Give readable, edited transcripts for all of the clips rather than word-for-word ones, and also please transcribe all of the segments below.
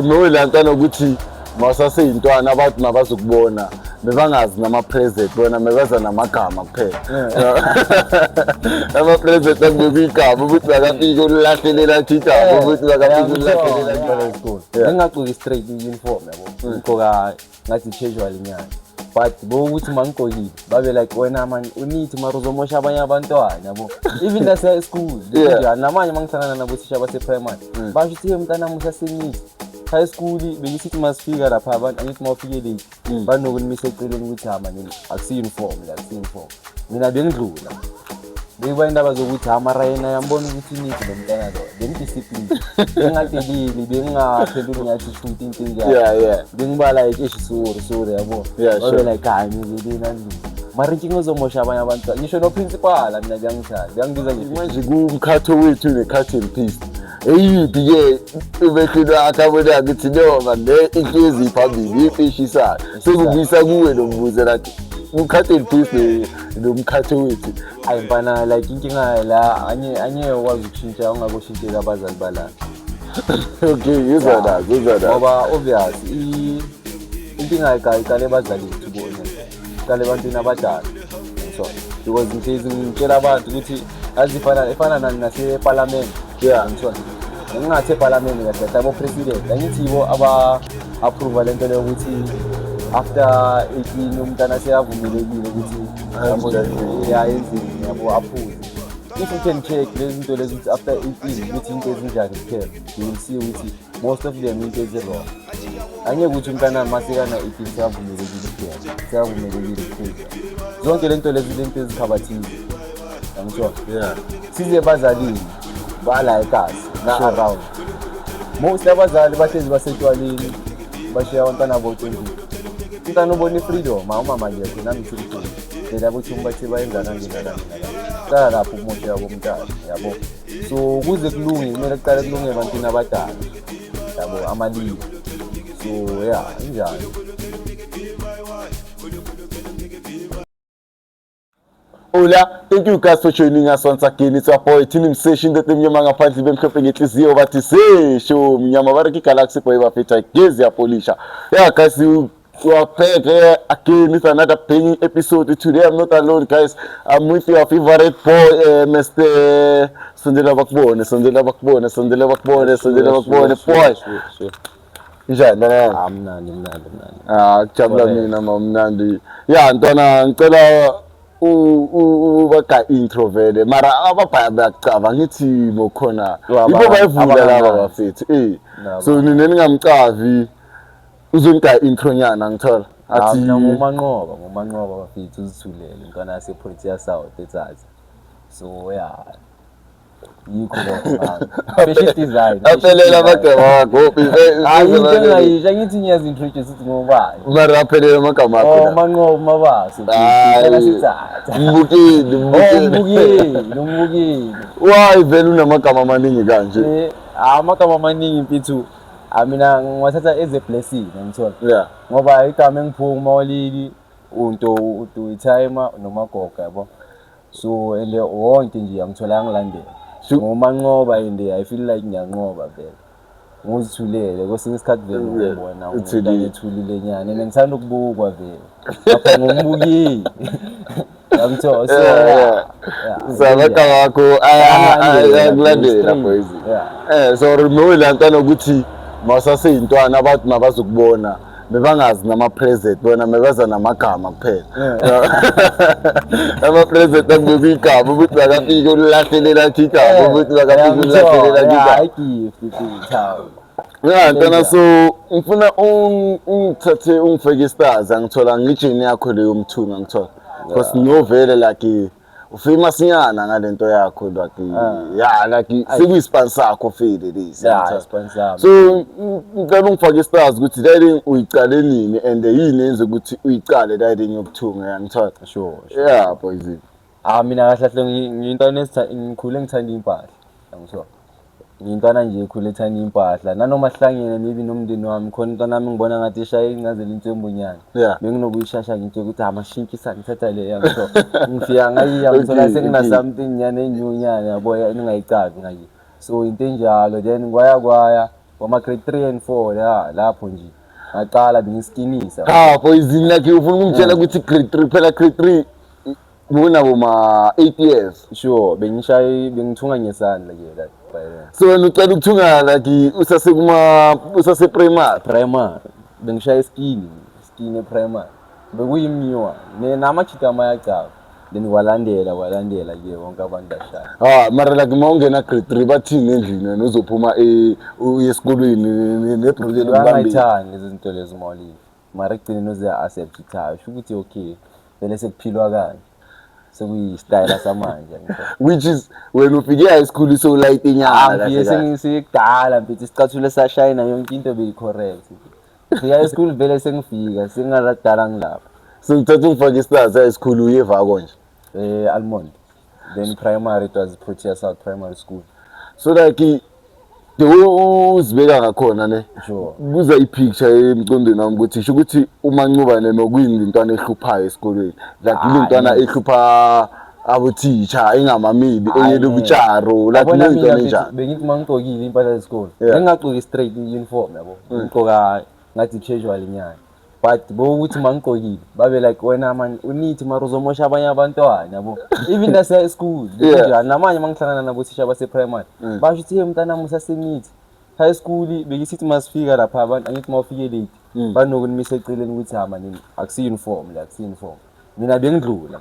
Mewela ntwana ukuthi mawusaseyintwana abantu mabazokubona bebangazi nama-present, bona bebeza namagama kuphela. Ama-present akubekwa igama ukuthi makafike ulahlelela athi igama ukuthi makafike ulahlelela Ngibhala isikole. Bengingagqoki straight i-uniform, yabo. Ngigqoka ngathi casual nyana. But bokuthi mangigqokile babe like, wena man unithi mara uzomosha abanye abantwana, yabo. Even nase school njani namanye mangihlangana nabo thisha base primary basho ukuthi, hey mntana usasenithi. High school bengisithi masifika lapha abantu, angithi mawufike late banokunimisa eceleni ukuthi ha mani akusi uniform la, akusi uniform. Mina bengidlula bekuba indaba zokuthi ha mara yena yambona ukuthi nithi lo mntana lo bengidiscipline, bengingadeleli, bengingaphenduli ngathi shoot into enjalo. Bengiba like, eish, sorry, sorry, yabo. Babe like, hayi ngizeleni andlula mara inkinga uzomosha abanye abantu, ngisho noprincipal mina kuyangithanda, kuyangibiza nje. Manje kumkhatho wethu ne-cut and paste, eyiphi-ke umehlelo wakho abona ukuthi noma le ihlezi phambili iphi eshisayo? Sekubuyisa kuwe lo mbuzo, like ku-cut and paste nomkhatho wethu. Ayi mfana, like inkinga la angeke ukwazi ukushintsha ungakushintsheli abazali bala. Okay, yizwa nazo, yizwa nazo. Ngoba obvious inkinga iqale ebazalini, to be honest, iqale ebantwini abadala. So because ngihlezi ngitshela abantu ukuthi azifana ifana nani nasepalamente. Ngithola ngingathi epalamente kahle kahle abo-president, angithi yibo aba-approva le nto leyo ukuthi after 18 umntana seyavumelekile ukuthi, yabo, ya yenzini, yabo, aphuze. If you can check lezi zinto lezi ukuthi after 18 ukuthi into ezinjani kuphela, you will see ukuthi most of them into ezi-wrong. Angeke ukuthi umntana masekana 18 seyavumelekile kuphela, seyavumelekile ukuphuza zonke le nto lezi, lento ezikhabathile, angithola. Size ebazalini bala ekasi na-around, most abazali bahlezi basetshwaleni, bashiya abantwana bo-20. Umntwana ubona i-freedom, hawu umama ngekho nami ngithulithuli phela ukuthi bathi bayenza kanje nakanje nakanje, qala lapho ukumosheka komntana, yabo. So ukuze kulunge kumele kuqale kulunge ebantwini abadala, yabo, amalili. So yeah, injalo. Hola, thank you guys for joining us once again. It's our boy Team Session that mnyama ngaphandle bemhlophe ngenhliziyo bathi sesho mnyama ba re ke Galaxy Boy bafetha gezi ya polisha. Yeah guys, you are back here again with another banging episode. Today I'm not alone, guys. I'm with your favorite boy, Mr. Sondela bakubone, sondela bakubone, sondela bakubone, sondela bakubone, boy. Njani ntwana? Ah, mnandi, mnandi, mnandi. Ah, kujabula Correct. mina mamnandi. Ya ntwana, ngicela ubaka intro vele. Mara ababhaya bayakucava ngithi mokhona. Ibo bayivula laba Abanganazi. bafethu. Eh. Laba. So nina ningamcavi uzonka intro nyana ngithola. Ah, Athi mina nguManqoba, nguManqoba bafethu, uzithulele umntwana yaseProtea South eThatha. So yeah, yikho lokho ngami. Fashion design. Aphelela amagama akho. Hayi, into engayisho angithi ngiyazi-introduce ukuthi ngubani. Mara aphelela amagama akho. Oh, la. Manqoba Mabaso. Hayi. Sithatha. Mbukeli, Oh, mbukeli. umbukeli, umbukeli. Why vele unamagama amaningi kanje? Eh, amagama amaningi mfethu. Ah, mina ngiwathatha as a blessing, ngithola. Ngoba igama engiphuka uMawalili unto unto itimer noMagogo, yabo. So and wonke nje angithola ngilandela. NgoManqoba and I feel like ngiyanqoba vele. Nguzithulele kwesinye isikhathi vele ngibona Uthulile. Ethulile nyana and ngithanda ukubukwa vele. Lapha ngombukeli. Yangithola, so yeah. So amagama akho Ayakulandela, ayakulandela straight. boys. Yeah. Eh, so remember ntwana ukuthi mawusaseyintwana abantu mabazokubona bebangazi nama-present, bona bebeza namagama kuphela. Ama-present akubekwa igama ukuthi makafike ulahlelela athi igama ukuthi makafike ulahlelela athi igama. I-gift futhi, hawu. Ya ntwana, so ngifuna ungithathe ungifake i-stars, angithola ngijini yakho leyo mthunga, ngithola because no vele like ufamous nyana ngalento yakho, like ya like sekuyispan sakho fele lesi. Yeah, Ngithola. ispan sami. So ngicela ungifake i-stars ukuthi lighting uyicale nini and yini yenze ukuthi uyicale lighting yokuthunga, yangithola. Sure. Yeah boys. Ah, mina kahle kahle ngiyintwana ngikhule ngithanda impahla. Yangithola. Ngiyintwana nje ekhule ethanda impahla. Nanoma sihlangene maybe nomndeni wami khona intwana yami ngibona ngathi ishaya incazelo inswembunyana. Benginokuyishasha ngitshe ukuthi amashinkisa ngithatha le, yangithola. Ngifika ngayiya ngithola sengina something nyana enyunyana, yabo, engingayicavi ngayi. So into enjalo then kwaya kwaya. Wama-grade 3 and 4 ya lapho nje ngaqala bengiskinisa. Ha poison, like ufuna ukungitshela ukuthi grade 3 phela, grade 3 bunabo ma 8 years? Sure, bengishaye, bengithunga ngesandla ke like by then. So wena ucela ukuthunga like usasekuma usase primary? Primary bengishaya iskini, skini e-primary bekuyimnyuwa namajita amayacaba, then kwalandela kwalandela ke wonke abantu bashaya. Ah, mara like uma ungena grade 3 bathini endlini wena uzophuma uye esikolweni nebhruke lokubambile? Bangayithandi lezi zinto lezo mawulini, mara ekugcineni uze-accept ukuthi hayi, sho ukuthi okay, vele sekuphilwa kanje, sekuyisitayela samanje, angithola. Which is wena ufike high school sowulayita inyama kahle Ngifike kahle. Sekudala mfethu, isicathulo sashayina, yonke into beyi-correct. Fika e-school vele sengifika sengingaladala ngilapha. So ngithatha ungifake i-stars high school uyevako nje? Almond, then primary it was Protea South Primary School. So like the way uzibeka ngakhona ne, kuza i-picture emcondweni wami ukuthi sho ukuthi uMancubane nokuyini intwana ehluphayo esikolweni, like Ah, ile ntwana yes. ehlupha abothisha, engamameli, Hayi, eyele kutsharo, like Yabona mina leyintwana mfethu, enjani? Bengithi uma ngigqokile impahla zesikole, bengingagqoki straight i-uniform yabo, ngigqoka ngathi casual nyana, but bokuthi uma ngigqokile babe like, "Wena man unithi mara uzomosha abanye abantwana," yabo, even nase-high school. Kunjani namanje uma ngihlangana nabothisha base-primary, basho ukuthi, "Hey mntanami, usasenithi." High school bekisithi masifika lapha abantu, angithi uma ufike late banokunimisa eceleni ukuthi hama nini, akusi-uniform le, akusi-uniform. Mina bengidlula,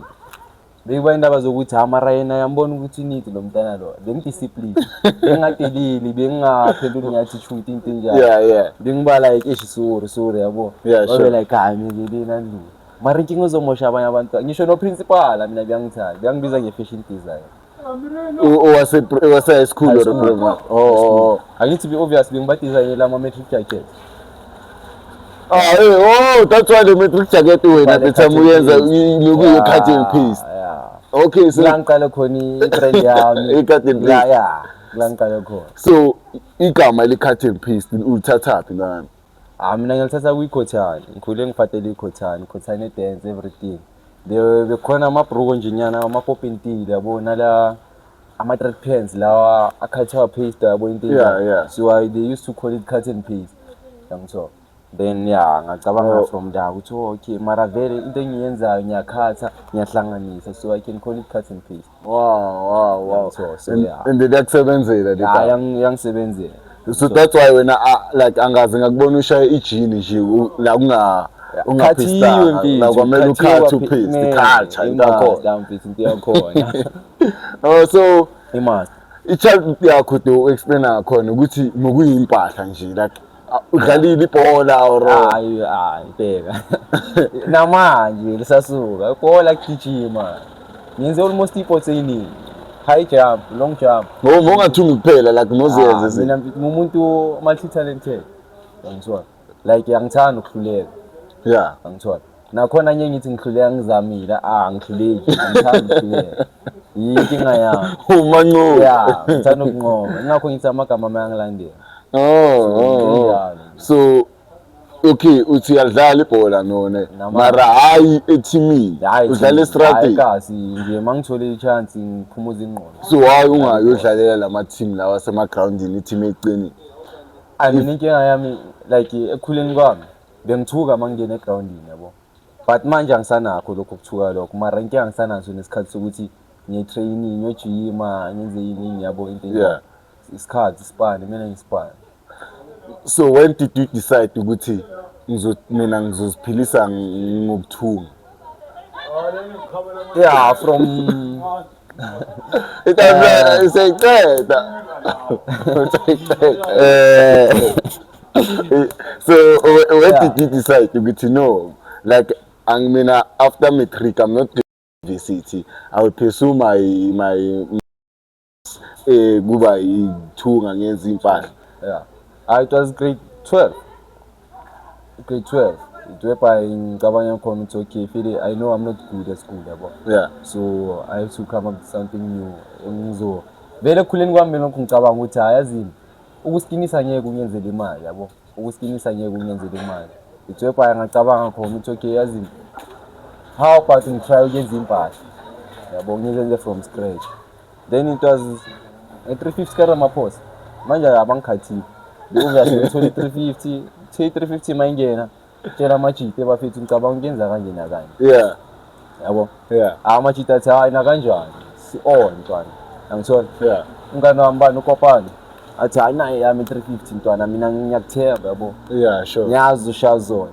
bekuba indaba zokuthi ha mara yena yambona ukuthi unithi lo mntana lo. Bengidiscipline, bengingadeleli, bengingaphenduli nge-attitude, into enjalo. Bengiba like, "Eish, sorry, sorry," yabo. Babe like, "Hayi, mikeleni andlula," mara inkinga uzomosha abanye abantu. Ngisho no-principal mina beyangithanda, beyangibiza nge-fashion design. Owase owase high school High or school. primary? Oh. Angithi be-obvious bengibadizayinela ama-matric jacket. Ah, hey, oh, that's why the matric jacket wena the time uyenza nokuyi cut and paste. Yeah. Okay, so La ngiqale khona i-trend yami. I-cut and paste. La, yeah, la ngiqale khona. So igama li cut and paste ulithathaphi ntwana? Ah, mina ngilithatha kuyikhothane, ngikhule ngifatele ikhothane, ikhothane dance, everything. Bekhona amabhruko nje nyana amapopintile yabo, nala ama-track pants lawa a-cut paste yabo, into enjalo. So they used to call it cut and paste, yangithola. Then yeah, ngacabanga from there ukuthi, oh, okay, mara vele into engiyenzayo ngiyakhatha, ngiyahlanganisa, so I can call it cut and paste. Yangithola, so yeah. And then yakusebenzela le Ya. gama. Yangisebenzela. So that's why wena like angaze ngakubona ushaya ijini nje la kunga Khathiwe mfethu. la kwamele u-cut u-paste, culture into yakhona. Mfethu, into yakhona. Oh, so I-master. I-child yakho do explain ngakhona ukuthi ngokuyimpahla nje, like udlalile ibhola or? Hayi hayi, bheka namanje lisasuka ibhola, kugijima ngenze almost i-sports eyiningi, high jump, long jump. Ngoba ungathungi kuphela, like nozenze Ah, mina ngumuntu multi talented, angithola, like angithanda ukuhluleka. Angithola nakhona nye ngithi ngihluleka, ngizamile, ah, ngihluleki, angithandi ukuhluleka, yinkinga yami. Umanqoba. Ya, ngithanda ukunqoba, ingakho ngithi amagama mayangilandela. Oh. Injalo. So okay, uthi uyalidlala ibhola none? Mara hayi ethimini? Hhayi, Udlala hayi, estradini? kasi nje uma ngithole i-chance ngiphumuza ingqondo. So hayi, ungayodlalela lama team lawa asemagrawundini, i-team eqinile? Ayi, mina inkinga yami like ekukhuleni kwami bengithuka uma ngingena egrawundini yabo, but manje angisanakho lokho kuthuka lokho, mara inkinga angisanaso nesikhathi sokuthi ngiye-training, ngiyojima, ngenze yini yini yabo, into enjalo. Isikhathi isipane, kumele ngisipane. So when did you decide ukuthi mina ngizoziphilisa ngokuthunga? Yeah, from Seyiceda, seyiceda. So when did you decide ukuthi no, like angimina after matric I'm not going to university, I will pursue my kuba ithunga, ngenza impahla? Yeah, it was grade 12, grade 12 it whereby ngicabanga khona ukuthi okay, feel I know I'm not good at school yabo. So I have to come up with something new engizo vele ekukhuleni kwami lokhu ngicabanga ukuthi hayi, yazini, ukuskinisa ngeke kungenzele imali yabo, ukuskinisa ngeke kungenzele imali. It's whereby ngacabanga khona ukuthi okay, yazini, how about ngitry ukuyenza impahla yabo, ngizenze from scratch. Then it was a 350 kaRamaphosa, manje abangikhathile. Obviously ngithole i-350, the 350 mayingena, tshela amajita bafethu ngicabanga ukuyenza kanje nakanje. Yabo. Amajita athi hayi nakanjani. Si on ntwana. Angithola. Umngane wami bani ukopane. Athi hayi naye yami 350 ntwana mina ngiyakuthemba yabo. Yeah, sure. Ngiyazi ushaya zona.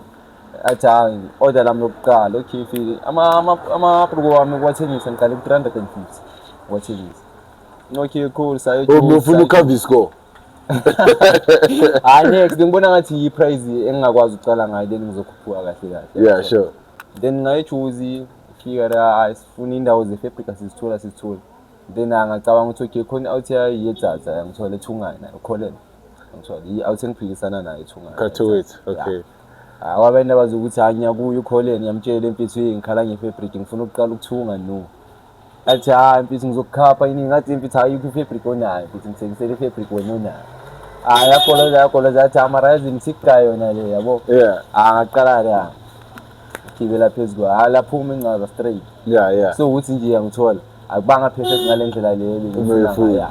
Athi hayi order lami lokuqala okay fike amabhruko wami kuwathengisa ngiqale ku 350 kuwathengisa. Okay cool sayo. Oh, ufuna ukhava iscore. Hayi next ngibona ngathi yi price engingakwazi ukucala ngayo then ngizokhuphuka kahle kahle. Yeah, sure. Then ngayichoose fika la hayi sifuna indawo ze-fabric asizithola sizithola. Then ngacabanga ukuthi okay khona out yedzadza ngithola ethungayo nayo ukholele. Ngithola i-out engiphikisana nayo ethungayo. Khathowethu. Okay. Hayi wabe bazi ukuthi hayi ngiyakuya ukholeni ngiyamtshela mfethu hey ngikhala nge-fabric ngifuna ukuqala ukuthunga no. Athi hayi mfethu ngizokukhapha yini ngathi mfethu ayikho i-fabric onayo mfethu ngithengisele i-fabric wena onayo. Hayi yagoloza yagoloza athi ama-rising sikuka yona le yabo. Ah ngaqala la. Gibela phezu kwayo. Hayi laphuma incaza straight. So ukuthi nje ngiyangithola akubanga perfect ngale ndlela leyo bengifuna Ubuyifuna. ngayo.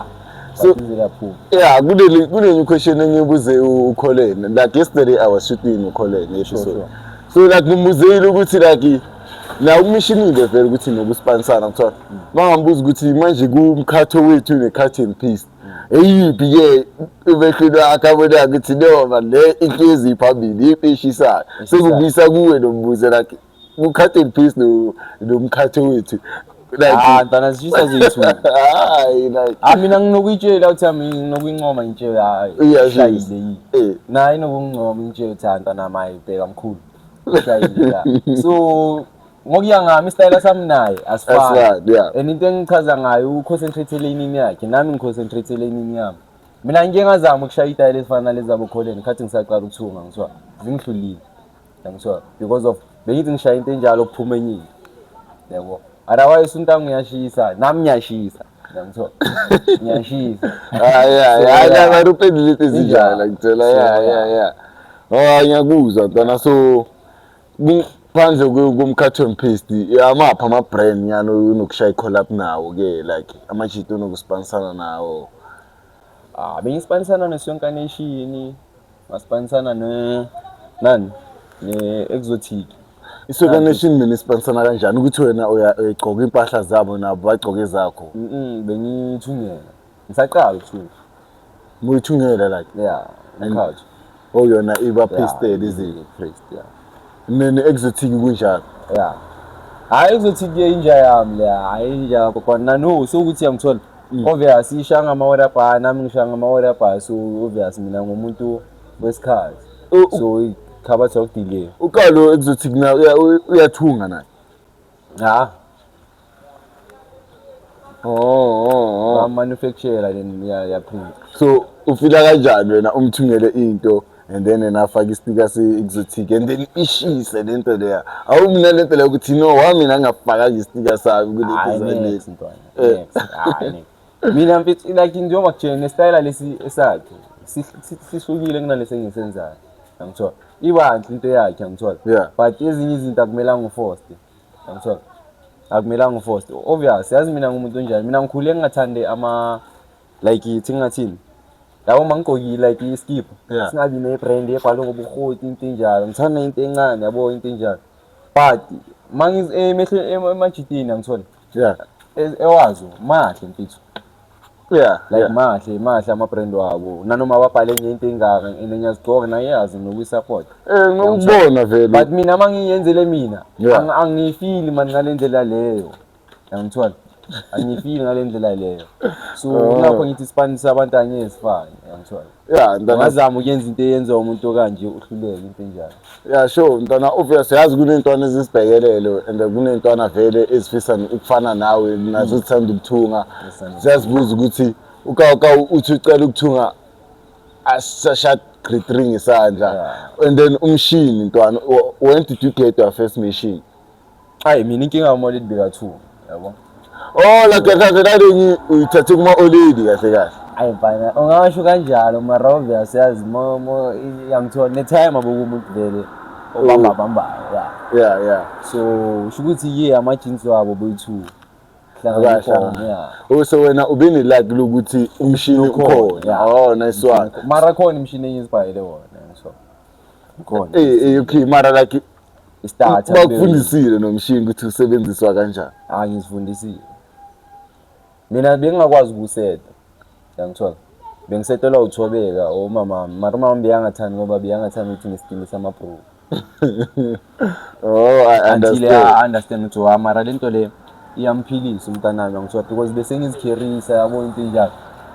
So- So ize yaphuma. Yeah, kunenye question engibuze uColin. Like yesterday I was shooting uColin episode. Sure. So like ngimuzeyile ukuthi like na umishinile vele ukuthi nokuspansana ngithola. Mangambuza ukuthi manje kumkhatho wethu ne cut and paste. Eyiphi ke umehlelo wakhe abona ukuthi no man le inhlezi phambili iphi eshisayo. Sengibuyisa kuwe nombuzo like ku cut and paste no nomkhatho wethu. Like Ah ntwana zishisa zethu. hayi like Ah mina nginokuyitshela uthi ami nginokuyincoma ngitshela hayi. Yeah, shayile sure. yini. Eh. Naye inokungincoma ngitshela uthi hayi ntwana mayi bheka mkhulu. Shayile la. So ngokuya ngami isitayela sami naye asifani. Asifani, yeah. And into engichaza ngayo uconcentrate elanini yakhe nami ngiconcentrate elanini yami. Mina ngike ngazama ukushaya itayela ezifana nalezi zabo Colin khathi ngisaqala ukuthunga ngithiwa zingihlulile. Ngithiwa because of bengithi ngishaya into enjalo kuphuma enye into. Yabo. Otherwise untangu uyashisa nami ngiyashisa. Ngithiwa ngiyashisa. Hayi hayi So, hayi yeah. la uphendule into ezinjalo Injalo. ngitshela So, yeah yeah. yeah yeah. Oh ngiyakuzwa ntwana so phandle kumkhatho and paste amaphi ama brand nyano unokushaya collab nawo ke like amajito onokuspansana nawo. Ah bengispanisana neSonka Nation, ngaspanisana ne nani ne Exotic. Isoka Nation mina ispansana kanjani ukuthi wena uyagqoka impahla zabo nabo bagqoke zakho. Bengithungela. Ngisaqala ukuthunga. Muyithungela like Yeah, umkhatho. oh yona iba pasted izinto. Pressed, yeah. Nene exotic kunjalo. Yeah. Hayi Exotic ke inja yami le, hayi inja yakho khona no so ukuthi yangithola. Obvious isha ngama-order bar nami ngisha ngama-order bar so obvious mina ngumuntu wesikhathi. So ikhabathi yokudelay. Ukalo exotic na uyathunga naye. Ha, Oh. ba manufacturer then ya print. So ufila kanjani wena umthungele into and then yena afake istika se-exotic and then ishise lento leya. Awu mina lento leyo ukuthi no wami mina ngingafakanga istika sami kule Hayi design next le. ntwana. Next. Hayi next. Mina mfethu like njengoba kutshela nesitayela lesi esakhe sihlukile kunalesi engisenzayo. Angithola. Ibanhle into yakhe angithola. Yeah. But ezinye izinto akumelanga uforce. Angithola. Akumelanga uforce. Obvious yazi mina ngumuntu onjani. Mina ngikhule ngingathande ama like ithi ngingathini. Yabo mangigqokile like iskipha. Yeah. Singabi ne-brand ebhalwe ngobuhoti into enjalo. Ngithanda into encane yabo into enjalo. But mangiz emehlweni emajitini angithola. Yeah. Ewazo mahle mfethu. Yeah. Like yeah. mahle mahle ama brand wabo. Nanoma babhale nje into engaka and ngiyazigqoka nayazi nokuyisupport. Eh ngokubona vele. But mina mangiyenzele mina Yeah. angifili mani ngale ndlela leyo. Angithola. Angifili ngale ndlela leyo. So Oh. ngakho ngithi isipanisa abantu angeke sifane. Angithola. Yeah, ntwana. Ungazama ukuyenza into eyenziwa umuntu okanje uhluleke into enjalo. Yeah, sure. Ntwana obvious yazi kunentwana ezisibhekelele and kunentwana vele ezifisa ukufana nawe nazo zithanda ukuthunga. Ezithanda Siyazibuza ukuthi uka uthi ucela ukuthunga asashat grade 3 ngesandla. Yeah. And then umshini ntwana when did you get your first machine? Hayi mina inkinga yami oledi beka-two yabo. Oh like kahle kahle uyithathe kuma oledi kahle kahle. Hayi mfana ungasho kanjalo mara obvious yazi mo mo yangithola ne-time abuka umuntu vele obamba bambayo yeah. Yeah, yeah. So sho ukuthi ye ama-jeans wabo boyi-two. Hlangana ibhomu, yeah. Oh, so wena ube ne-luck lokuthi umshini ukhona. Yeah. Oh, nice one. Mara khona imishini engizibhayele wona, so khona. Okay, mara like I-starter. Bakufundisile nomshini ukuthi usebenziswa kanjani? Ah, ngizifundisile. Mina bengingakwazi ukuseta. Yangithola. Bengisetelwa uThobeka omama, mara umama beyangathandi ngoba beyangathandi ukuthi ngisikime samabhruku. Oh, I Until understand. I understand ukuthi wa mara lento le iyamphilisa umntanami, yangithola, because bese ngizikherisa, yabo, into enjalo.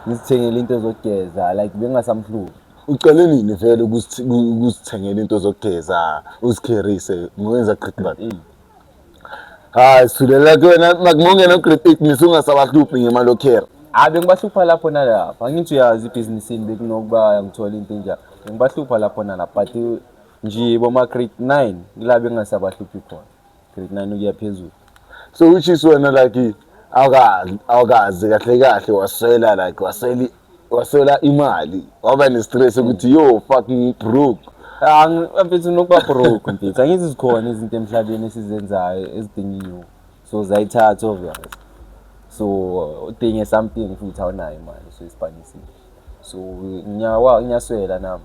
Ngizithengele into zokugeza, like bengasamhluphi. Uqale nini vele ukuzithengela into zokugeza, uzikherise, ngowenza grade bani? 8. Hayi, sulela kuwena, makungongena grade 8 nisungasabahluphi ngemali yokukhera. Ah, bengibahlupha lapho nalapha. Angithi uyazi ibhizinisini bekunokuba ngithola into enjalo. Bengibahlupha lapho nalapha, but nje boma grade 9 kula bengasabahluphi khona. Grade 9 ukuya phezulu. So which is wena like awukazi kahle kahle waswela, like waswela imali, waba ne-stress ukuthi yo, fucking broke. Ah, mfethu, nokuba broke, mfethu. Angithi zikhona izinto emhlabeni esizenzayo ezidinga inyuku. So zayithatha, obvious. So udinge something futhi awunayo imali, so isipanisile. So ngiyaswela nami.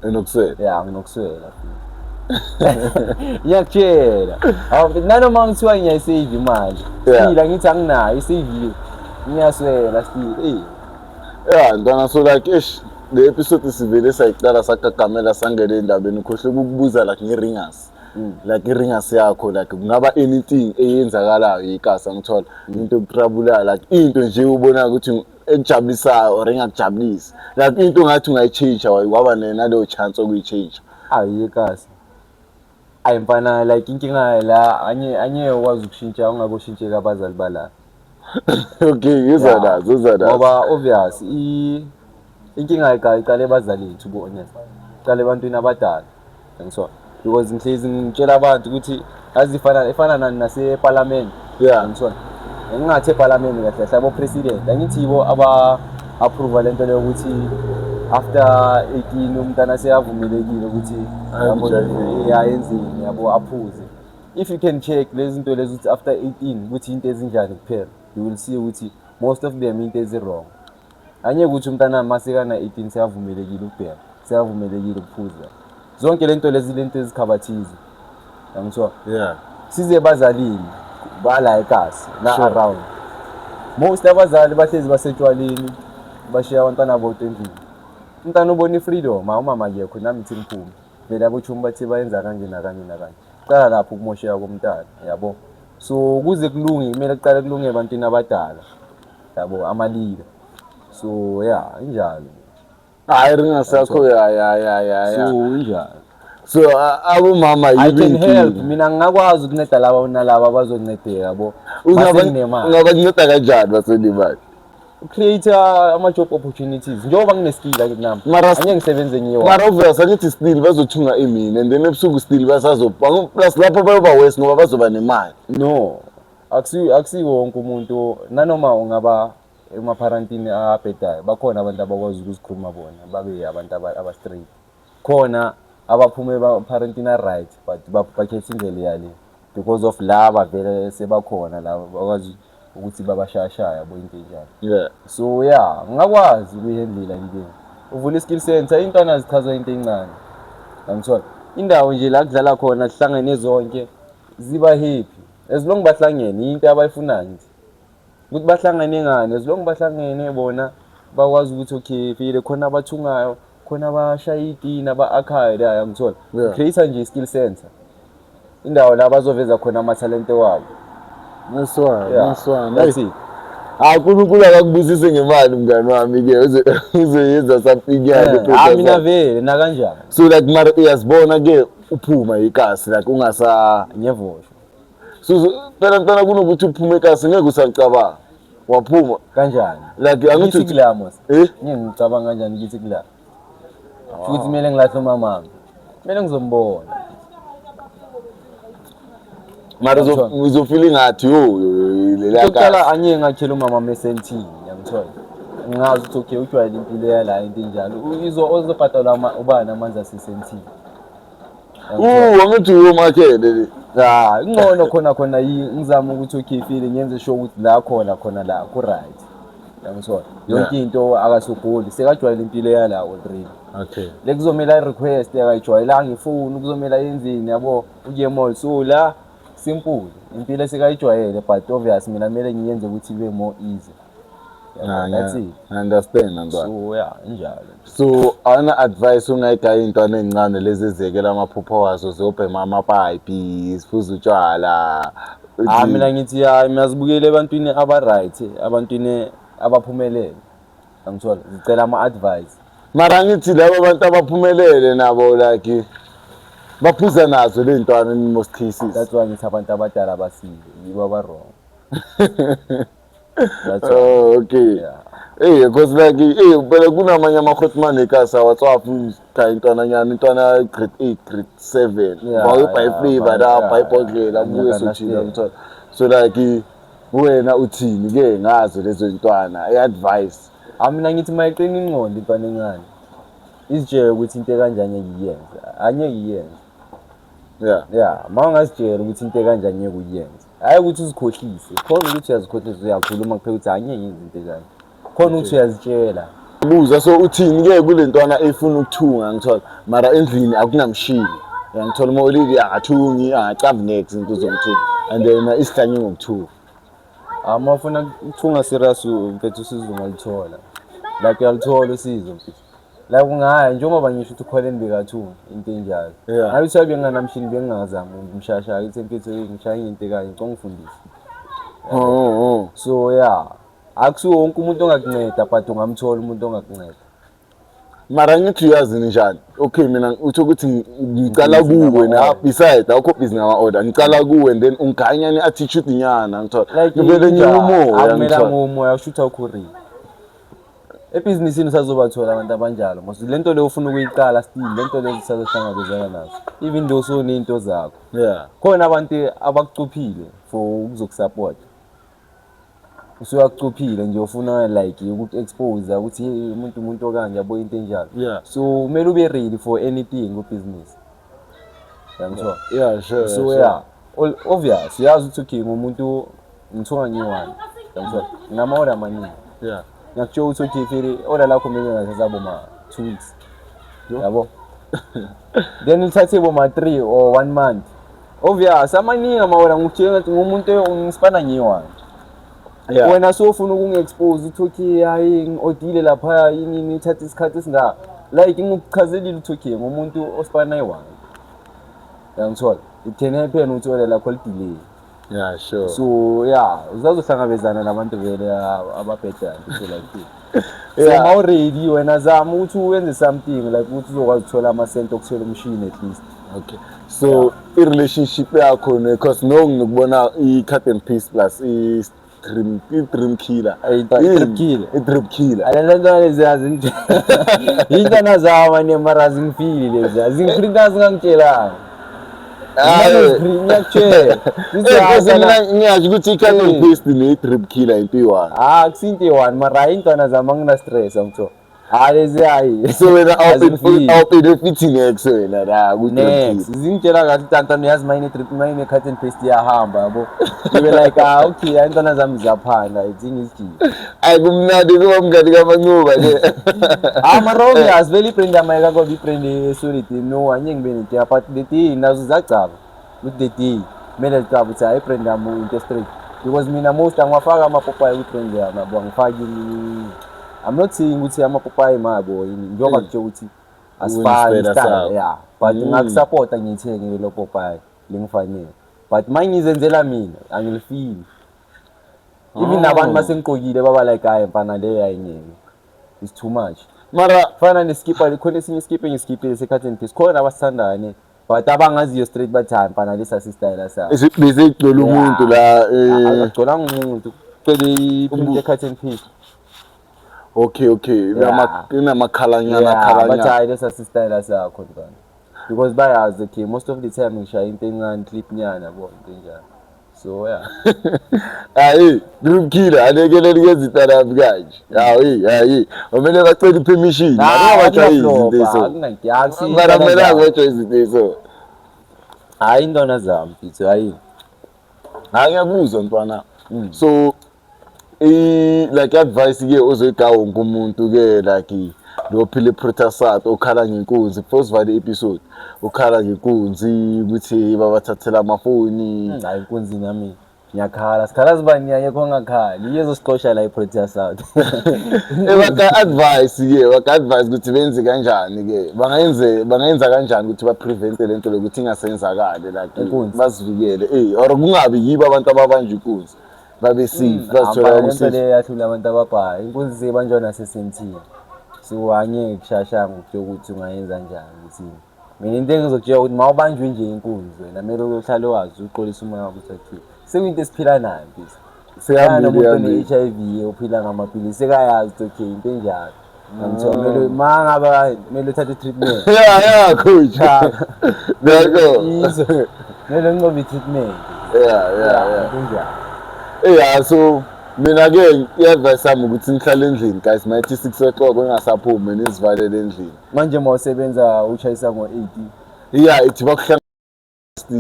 Enokuswela. Ya, nginokuswela futhi. Ngiyakutshela. Hawu mfethu, nanoma ngithiwa ngiyayisave imali. Still angithi anginayo, isave. Ngiyaswela still. Eh. Yeah, ntwana, so like ish, le episode sivele sayiqala sagagamela sangena endabeni, ukhohle ukukubuza like nge-ringers. Like i-ringers yakho, like kungaba anything eyenzakalayo yikasa, ngithola into ekutrabulayo, like into nje ubona ukuthi ekujabulisayo or engakujabulisi, like into ngathi ungayichange, waba naleyo chance okuyichange. Ayi, yekasi. Ayi mfana, like inkinga la anye ukwazi ukushintsha ungakoshintsheka abazali bala. Okay, ngizwa nazo, ngizwa nazo. Ngoba obvious inkinga iqale ebazalini, to be honest. Iqale ebantwini abadala. Ngithola. Because ngihlezi ngitshela abantu ukuthi azifana ifana nani naseparliament. Ngithola. Ngingathi eparliament kahle kahle abo president angithi yibo aba approve lento leyo ukuthi after 18 umntana seyavumelekile ukuthi, yabo, yayenzini, yabo, aphuze. If you can check lezi zinto lezi ukuthi after 18 ukuthi into ezinjani kuphela, you will see ukuthi most of them into ezi-wrong. Angeke ukuthi umntana masekana 18 seyavumelekile ukubhema, seyavumelekile ukuphuza, zonke lento lezi, lento ezikhabathize, yangithola. Size ebazalini bala ekasi la around, most abazali bahlezi basetshwaleni, bashiya abantwana bodwa endlini. Umntana ubona i-freedom, hawu, umama akekho, nami ngithi ngiphume vele, abochumi bathi bayenza kanje nakanje nakanje. Qala lapho ukumosheka komntana, yabo. So ukuze kulunge kumele kuqale kulunge ebantwini abadala, yabo, ama-leader. So yeah, injalo. Hayi, ringasakho, ya. So injalo. So abomama I yibo can help. inkinga. Mina ngingakwazi ukunceda laba nalaba abazoncedeka, yabo. Masenginemali. Ungabanceda kanjani basenemali? Create ama-job opportunities njengoba ngine-skill ake nami. Angeke ngisebenze ngiyi-one. Mara obvious angithi still bazothunga imini and then ebusuku still basazo, plus lapho bayoba worse ngoba bazoba nemali. No, akusi wonke umuntu, nanoma ungaba emaparentini abhedayo, bakhona abantu abakwazi ukuzikhuluma bona babe abantu aba-straight, khona abaphume emaparentini a-right, but bakhetha indlela yale because of laba vele sebakhona laba bakwazi ukuthi babashayashaya, yabo, into enjalo. So yeah, ngingakwazi ukuyihendlela inkinga. Uvula i-skill center, intwana zichazwa into encane, yangithola, indawo nje la kudlala khona kuhlangene zonke, ziba happy as long bahlangene. Into abayifunayo nje ukuthi bahlangane ngani, as long bahlangene bona bakwazi ukuthi okay, vele khona abathungayo, khona abashaya itina, aba-akhayo la, yangithola. Create nje i-skill center, indawo la bazoveza khona amathalente wabo. Nice one. Yeah, Nice one. that's it. Hayi, uNkulunkulu akakubusise ngemali, mngani wami-ke, uzoyenza something yakhe. Ah, mina vele nakanjani. So like mara uyazibona-ke uphuma ikasi, like ungasa Ngiyevosho. So phela mntwana, kunokuthi uphume ekasi ngeke usacabanga waphuma. Kanjani? Like angithi Ngithi kula mos. Eh. Ngeke ngicabanga kanjani ngithi kula. Futhi kumele ngilahle umamami. Kumele ngizombona. Mara uzofila ingathi yo leliya Okokuqala kasi. Angeke ngakhela umama mesentini, yangithola. Ngazi ukuthi okay, ujwayele impilo yala, into enjalo. Izobhadalwa ubani amanzi asesentini. Angithi uyomakhele le. Ya, ingcono khona khona ngizama ukuthi okay feel ngenze sure ukuthi la khona khona la ku right. Yangithola. Yonke into akasogoli, sekajwayele impilo yala already. Okay. Le kuzomela i-request akayijwayelanga ifoni, kuzomela yenzeni yabo, uye mall. So la simple, impilo sekayijwayele but obvious mina kumele ngiyenze ukuthi ibe more easy. Nah, That's it. I understand ntwana. So yeah, injalo. So awuna advice ungayigaya iy'ntwana ey'ncane lezi eziyekela amaphupho wazo ziyobhema amapayipi, ziphuza utshwala. Ah, mina ngithi hayi, mina zibukele ebantwini aba-right, ebantwini abaphumelele. Angithola, zicela ama-advice. Mara ngithi laba bantu abaphumelele nabo like baphuza nazo le ntwana in most cases. That's why ngithi abantu abadala basile, yibo aba-wrong. That's why. Oh, okay. Yeah. Eh, because like eh phela kunamanye ama-hotman ekasi awatswafu cha intwana nyana intwana grade 8 grade 7 bawubha iflavor la bha ibhodlela abuye sothini angithola. So like wena uthini ke ngazo lezo ntwana i-advice? Ah, mina ngithi mayiqina ingqondo intwana encane. Izitshele ukuthi into ekanjani ngeke iyenze. Angeke iyenze. Yeah. Yeah, ma ungazitshela ukuthi into ekanjani ngeke uyenze. Hayi ukuthi uzikhohlise. Khona ukuthi uyazikhohlisa uyakhuluma kuphela ukuthi angeke ngenze into ekanje. Khona ukuthi uyazitshela. Buza so uthini ke kule ntwana efuna ukuthunga ngithola mara endlini akunamshini. Uyangithola uma ulili akathungi angacavi next into zomthunga and then isihlanye ngokuthunga. Ah, uma ufuna ukuthunga serious mfethu usizo ungalithola. Like uyalithola usizo mfethu. Like ungaya njengoba ngisho ukuthi uKholeni bekathunga into enjalo. Yeah. Ngabe kuthiwa benginganamshini bengingazami ngimshayashaya ngithi mfethu hey, ngishaya into ekanye ngicela ungifundise. Oh. So yeah, akusiwo wonke umuntu ongakunceda but ungamthola umuntu ongakunceda. Mara ngithi uyazi njani? Okay mina utho ukuthi ngicala Busy kuwe na ngama-order. beside awukho busy ngama order ngicala kuwe and then ungiganyane attitude nyana ngithola. Like Ngivele ngiwumoya akumele ngithola. ngumoya ushutha ukhurile. Ebhizinisini usazobathola abantu abanjalo ngoba le nto leyo ufuna ukuyiqala still le nto leyo usazohlangabezana nazo even though usuney'nto zakho. Yeah. Khona abantu abakucuphile for ukuzokusupport. Usuyakucuphile nje ufuna like ukuku-expose ukuthi hey umuntu okanje yabo into enjalo. Yeah. So kumele ube ready for anything kubhizinisi. Yangithola? Yeah, sure. So sure. yeah, all, obvious uyazi ukuthi okay ngumuntu ngithuka ngiyi-one. Yangithola? Nginama-order amaningi. Yeah. Ngiyakutshela ukuthi okay feel order lakho maybe ngathatha boma 2 weeks. Yabo? Then lithathe boma 3 or 1 month. Obvious amaningi ama-order ngikutshela ukuthi ngumuntu ngisipana ngiyi-one. Yeah. Wena sofuna ukungi-expose uthi okay hayi ngi-odile lapha yini yini ithatha isikhathi esingaka. Like ngikuchazelile ukuthi okay ngumuntu osipana eyi-one. Uyangithola? It can happen ukuthi order lakho li-delay. Yeah, sure. So yeah, usazohlangabezana nabantu vele ababhedayo so like so Yeah. ma u-ready wena zama ukuthi uwenze something like ukuthi uzokwazi ukuthola amasenti okuthola umshini at least. Okay. So i-relationship yakho ne cause no ngikubona i-cut and paste plus i-dream i-dream killer. I-drip killer. I-drip killer. Alala ntwana lezi azinto. Intwana zama ne mara azingifili lezi. Azingiprinta zingangitshelanga. Hayi. Ngiyakutshela. Eh, because mina ngiyasho ukuthi i-cut and paste ne-drip killer into eyi-one. Ah, kusinto eyi-one mara hayi intwana zami angina stress angitho. Hayi lezi hayi. So wena Azingifili. awubenefiti next wena la ku-drip Next, killer. zingitshela kahle tantana uyazi mayine trip mayine cut and paste iyahamba yabo. Ngibe like ah okay hayi intwana zami ziyaphanda idinga izijiki. Ayi kumnandi kuba mngani kaMancuba nje. Ah mara obvious vele ibrand yami ayikakoba ibrand esolid no angeke ngibe nenkinga but the day nazo ziyacaba. With the day kumele zicaba ukuthi hayi ibrand yami into straight. Because mina most angiwafaka amapopayi kwi-brand yami yabo angifaki I'm not saying ukuthi amapopayi mabo yini njengoba kuthiwa ukuthi asifani Unesitayela style sakho. yeah but ngakusupporta ngiyithenge lelo popayi lingifanele but mangizenzela mina angilifili even nabantu masengiqokile baba like hayi mfana le ayingeke it's too much Mara fana neskipa khona esinye iskipa engisikiphile se-cut and paste khona abasithandayo ne but abangaziyo straight bathi hayi mfana lesi asisitayela sakho bese kugcwele umuntu la eh akagcolanga umuntu kucele i-print ye-cut and paste okay okay Yeah. inamakhalanyana Yeah, but khalanyana. hayi lesi asisitayela sakho mfana because bayazi okay most of the time ngishaya into encane clip nyana yabo into enjalo so yeah Hayi, drip killer alekeleli kezitalapi kanje. Hayi, hayi. Kumele bacele permission. Ah, Abajwayezi izinto ezo. akunankinga Mara kumele abajwayezi izinto ezo. Hhayi intwana zami mfethu, hhayi. Hayi, ngiyakuzwa ntwana. So like advice ke ozoyiga wonke umuntu ke, like lo phile Proteasat okhala ngenkunzi, before sivale episode, ukhala ngenkunzi ukuthi babathathela amafoni. Hayi, inkunzi nami ngiyakhala, sikhala sibani, akekho ongakhali, iyezosixosha la i-Protea South. Baka advice ke, baka advice ukuthi benze kanjani ke, bangayenza kanjani ukuthi ba prevent lento lokuthi ingasenzakali, like Inkunzi. bazivikele or kungabi yibo abantu ababanjwa inkunzi, babe safe, bazithola Lento ku-safe. Le yahlula abantu ababhayi, inkunzi seyibanjwa nasesentini, so angeke kushashanga ukuthiwa ukuthi ungayenza njani ukuthi. Mina into engizokutshela ukuthi uma ubanjwe nje inkunzi wena, kumele uhlale wazi uqolisa umoya wakho ukuthi okay, sekuyinto esiphila nayo mfethu. Seyambili. Nomuntu Yambili. one-HIV ophila ngamaphilisi sekayazi ukuthi okay, into enjalo ngithiwa kumele ma ngaba kumele uthathe i-treatment. Yeah, coach. There you go. Izwe kumele uncobe i-treatment. Yeah. Into enjalo. Yeah, so mina ke i-advice yami ukuthi nihlale endlini guys, mayithi 6 o'clock ungasaphumi, nizivalele endlini. Manje uma usebenza utshayisa ngo-8? Yeah, ithi bakuhlanga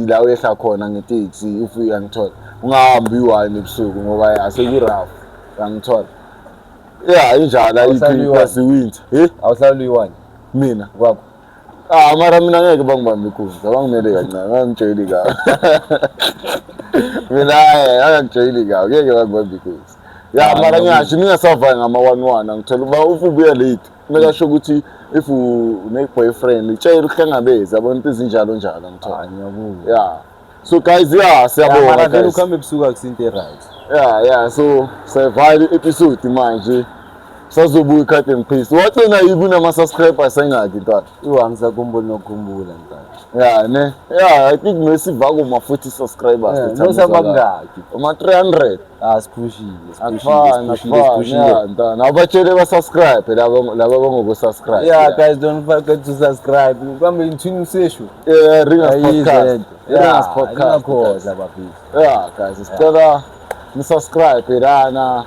la uyehla khona ngeteksi, if uyangithola, ungahambi uyi-one ebusuku ngoba ya seku-rough, uyangithola. Yeah, injalo. Awuhlali Ayikho uyi-one? plus i-winter, eh. Awuhlali uyi-one? Mina? Kwakho. Ah, mara mina ngeke bangibambe inkunzi, abangimele kancane, bangitsheli kabi. Mina angangitsheli kabi, ngeke bangibambe inkunzi. Ya, Ah, mara no. ngiyasho ningasavayi ngama-one one, angithola uba if ubuya late, kumele asho ukuthi if une-boyfriend itshela uhlangabeze, yabona, into ezinjalo njalo, angithola. Hayi, ngiyabuza. Yeah. So guys, yeah, siyabonga Mara vele guys. ukuhamba ebusuku akusinto e-right. Yeah, so siyavala i-episode manje. Sazobuya i-cut and paste. Wagcina yibi unama-subscribers ayingaki ntwana? Iwa, angisakhumbuli nokukhumbula ntwana. Yeah, ne? Yeah, I think mesiva kuma 40 subscribers. The time Nosaba uzwakala. kungaki? Uma 300. Ah, siphushile, siphushile. Akufani, Siphushile. akufani. Siphushile. Yeah, ntwana. Abatshele ba-subscribe laba bangoku-subscribe. Yeah, guys, don't forget to subscribe. Kambe ngithini usesho? Yeah, Ringers Ayizwe Podcast. lento. Ringers Podcast. Ningakhohlwa bafethu. Yeah, guys, sicela ni-subscribe lana.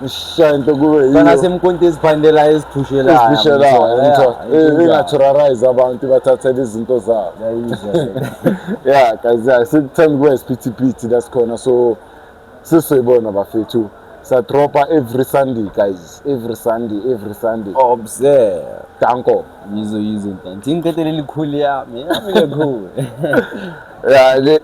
Nishaye into kube yiyo. Fana semkonto eziphandelayo, eziphushelayo. Eziphushelayo, ngithola. Inga-terrorize abantu, bathathele izinto zabo. Yayizwa. Yeah guys, yeah, sekuthanda ukuba isiphithiphithi la sikhona, so sisoyibona bafethu. Sadropa every Sunday guys, every Sunday, every Sunday. Observe. Danko. Yizo, yizo ntwana. Ngicetele likhulu yami. Yami lekhulu. Yeah, le